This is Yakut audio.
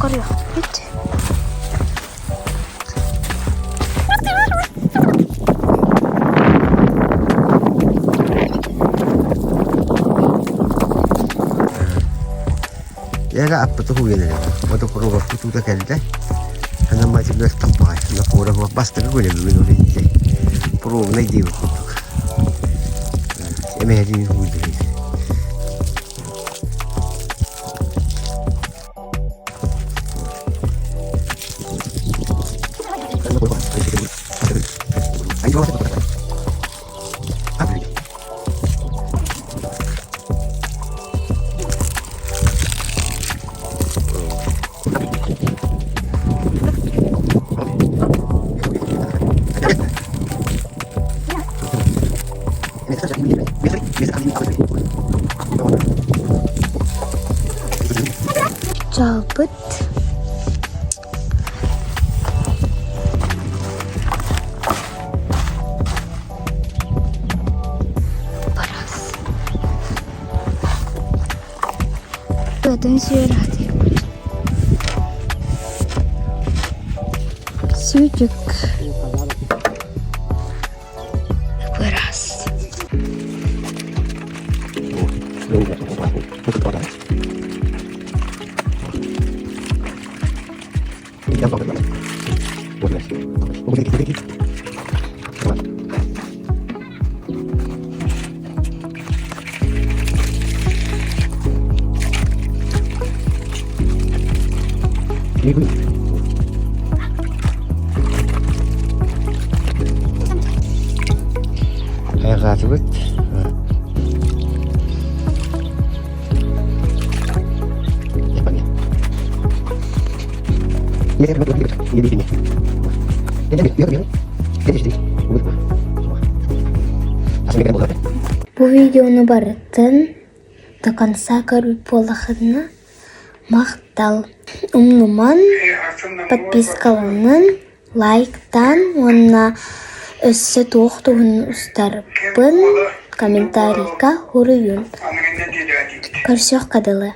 Көрүөхпүт. Яра аппыты хуйан эрэ. Водопровод тутуута кэллэ. Ана матигар таппаҕай. Ана куора бастакы күнэ бүгүн ол итти. Пробный диэбит курдук. Эмэһэтин хуйдуй. Чалбыт Барас. Тыатын сүөрэ Сүүтүк. Бырас. Хайҕаатыбыт. Бу видеону барытын до конца көрбүт буоллаххытына махтал. Умнуман, подпискаланын, лайктаан уонна өссө туох туһунан устарбын комментарийга суруйун. Көрсүөххэ дылы.